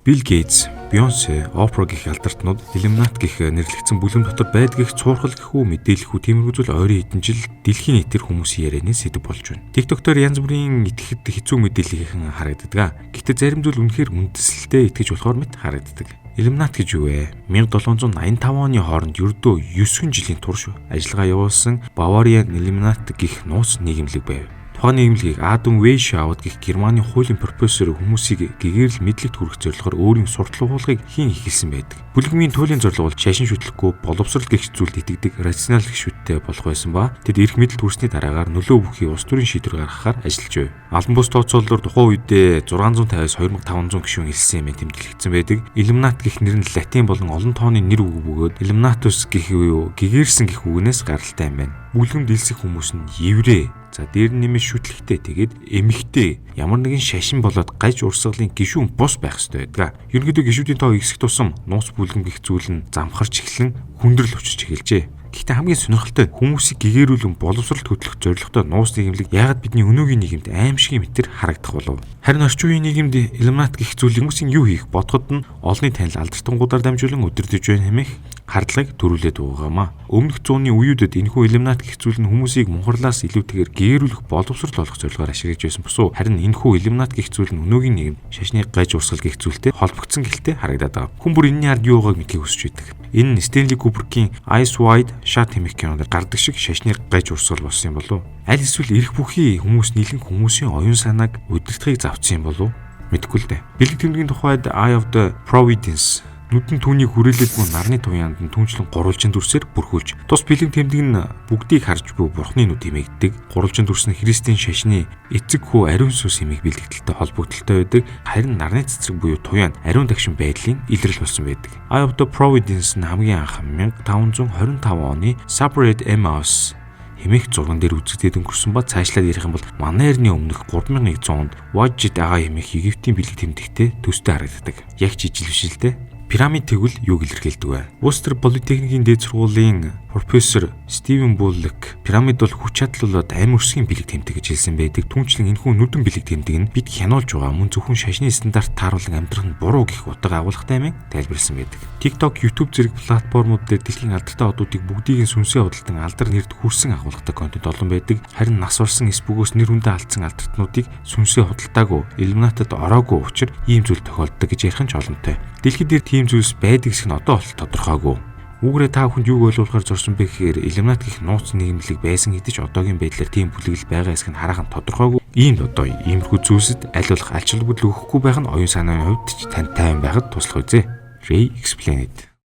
Bill Gates, Beyoncé, Oprah гэх алдартнууд Illuminati гэх нэрлэгдсэн бүлэм дотор байдаг их цуурхал гэх үү, мэдээлэх үү, тиймэрхүү зүйл ойрын хэдэн жил дэлхийн нийтээр хүмүүсийн ярианы сэдэв болж байна. TikTok дээр янз бүрийн итгэхэд хэцүү мэдээлэл харагддаг. Гэхдээ зарим зүйл үнэхээр үндэслэлтэй итгэж болохоор мэт харагддаг. Illuminati гэж юу вэ? 1785 оны хооронд ердөө 9 жилийн турш ажиллагаа явуулсан Bavarian Illuminati гэх нууц нийгэмлэг байв. Тухайн нийгэмлэгийг Адам Weishaupt гэх Германы хуулийн профессор хүмүүсийг гэгээрэл мэдлэгт хүргэх зорилгоор өөрийн суртал ухуулгыг хийн эхэлсэн байдаг. Бүлгэмийн туйлын зорилго бол шашин шүтлэхгүй, боловсрол гэх зүйлд итгэдэг рационал гишүүдтэй болох байсан ба тэд эрх мэдэлд хүрсний дараагаар нөлөө бүхий улс төрийн шийдвэр гаргахаар ажиллаж байв. Албан бус тооцоололоор тухайн үедээ 650-аас 2500 гишүүн элссэн юм тэмдэглэгдсэн байдаг. Illuminati гэх нэр нь латин болон олон тооны нэр үг бөгөөд Illuminatus гэх юу гэгээрсэн гэх үгнээс гаралтай юм байна. Бүлгэмд элсэх хүмүүс нь еврей. За, дээр нь нэмээ шүтлэгтэй, тэгээд эмэгтэй, ямар нэгэн шашин болоод гаж урсгалын гишүүн бус байх ёстой байдаг. Ерөнхийдөө гишүүдийн тоо ихсэх тусам нууц бүлгэм гэх зүйл нь замхарч эхлэн хүндрэл учирч эхэлжээ. Гэхдээ хамгийн сонирхолтой, хүмүүсийг гэгээрүүлэн боловсролд хөтлөх зорилготой нууц нийгэмлэг яагаад бидний өнөөгийн нийгэмд аймшгийн мэтэр харагдах болов? Харин орчин үеийн нийгэмд Illuminati гэх зүйл хүмүүсийн юу хийх бодоход нь олонний танил алдартангуудаар дамжуулан удирдах байна хэмээх хардлагыг төрүүлээд байгаамаа. Өмнөх зууны үеүүдэд энэхүү Illuminati гэх зүйл нь хүмүүсийг мунхарлаас илүүтэйгээр гэгээрүүлэх, боловсрол олох зорилгоор ашиглаж байсан босуу. Харин энэхүү Illuminati гэх зүйл нь өнөөгийн нийгэмд шашны гаж урсгал гэх зүйлтэй холбогдсон гэлтэй харагдаад байгаа. Хүн бүр энэний ард юу байгааг мэдэхийг хүсэж байдаг. Энэ нь Stanley Kubrick-ийн Eyes Wide Shut хэмээх кинонд гардаг шиг шашны гаж урсгал болсон юм болов уу? Аль эсвэл эрх бүхий хүмүүс нийлэн хүмүүсийн оюун санааг удирдахыг завдсан юм болов уу? Мэдэхгүй л дээ. Бэлэг тэмдгийн тухайд Eye of the Providence, нүдэн түүнийг хүрээлээд буй нарны туяанд нь түүнчлэн гурвалжин дүрсээр бүрхүүлж, тус бэлэг тэмдэг нь бүгдийг харж буй бурхны нүд хэмээгддэг. Гурвалжин дүрс нь христийн шашны эцэг, хүү, ариун сүнс хэмээх бэлэгдэлтэй холбогдолтой байдаг. Харин нарны цэцэг буюу туяа нь ариун дагшин байдлын илрэл болсон байдаг. Eye of the Providence нь хамгийн анх 1525 оны Supper at Emmaus хэмээх зурган дээр үзэгдээд өнгөрсөн ба цаашлаад ярих юм бол манай эртний өмнөх 3100 онд Wadjet Eye хэмээх Египтийн бэлэг тэмдэгтэй төстэй харагддаг. Яг ч ижил биш л дээ. Пирамид тэгвэл юуг илэрхийлдэг вэ? Worcester Политехникийн дээд сургуулийн профессор Стивен Буллок пирамид бол хүч чадал болоод амь өрсгийн бэлэг тэмдэг гэж хэлсэн байдаг. Түүнчлэн энэхүү нүдэн бэлэг тэмдэг нь бид хянуулж байгаа мөн зөвхөн шашны стандарт тааруулан амьдрах нь буруу гэх утга агуулгатай хэмээн тайлбарласан байдаг. TikTok, YouTube зэрэг платформуд дээр дэлхийн алдартай одуудыг бүгдийг нь сүнсээ худалдан алдар нэрд хүрсэн агуулгатай контент олон байдаг. Харин нас барсан эс бөгөөс нэр хүндээ алдсан алдартнуудыг сүнсээ худалдаагүй, Illuminati-д ороогүй учраас ийм зүйл тохиолддог гэж ярих нь ч олонтой. Дэлхийд дээр тийм зүйлс байдаг эсэх нь одоо болтол тодорхойгүй. Үүгээрээ та бүхэнд юуг ойлгуулахаар зорсон бэ гэхээр Illuminati гэх нууц нийгэмлэг байсан гэдэг ч одоогийн байдлаар тийм бүлэглэл байгаа эсэх нь хараахан тодорхойгүй. Иймд одоо иймэрхүү зүйлсэд аль болох алчил бүдэл өгөхгүй байх нь оюун санааны хувьд ч танд тайван байхад туслах үзье. Ray explained.